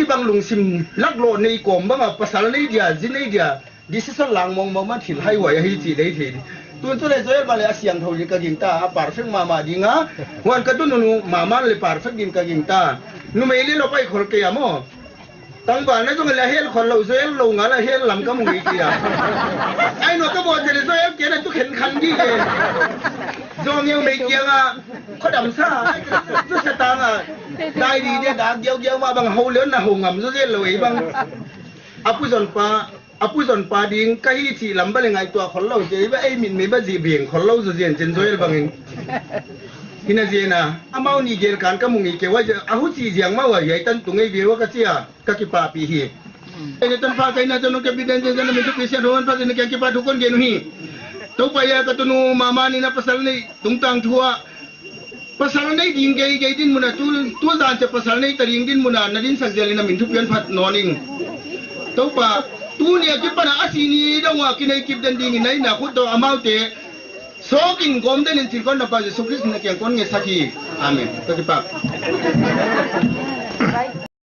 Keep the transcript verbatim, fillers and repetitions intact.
Bang lungsim lak loh nei kawm bang a pasal nei dia, zi nei dia, decision lang mawngmawng man thil haihuai ahi chih lei thei. Tun chu leh Joel bang leh a siangthou ding ka gingta, a perfect mahmah ding a. Huan ka tunu mahmah leh perfect ding ka gingta. Numei leh lou pai khol kei a maw. Tangval na zong leh hel khol lou, Joel lou ngal a hel lam ka mu ngei kei a. Ai no ka bawl leh Joel kia na tu khen khan di ke. Zong yau mei kia nga. Kho dam sa, ai, tu sa ta nga. Dai di dia da giau giau ma bang hou leh na hou ngam Joel lou ei bang. A pu zon pa, a pu zon pa ding ka hi chih lam bang leh ngaihtuah khol lou, chih bang ei min mei bang zi beng khol lou Joel, chen Joel bang in. Hina zen a, amau ni gel kan ka mu ngei kei ua, a huchi ziang mah ua, hiai tan tung ei ve ua ka chi a, ka kipahpih hi. Ei tan pha kai na chon ka biden zen zen min thupi sia hon pha zen ka kipah thu kon gen hi. Toupa ya ka tunu mahmah ni na pasal nei tungtang thu a. Pasal nei ding gei gei dinmun a tu, tu zan che pasal nei ta ding dinmun a na dinsak zel in a min thupian phat nawn ing. Toupa, tuni a kipan a a si ni dong ua kinei kip den ding in nai na khut toh amaute. Sawk in gawm den in thil kon na pa Jesu Khrist na kiang kon ngetsak hi. Amen. Ka kipak.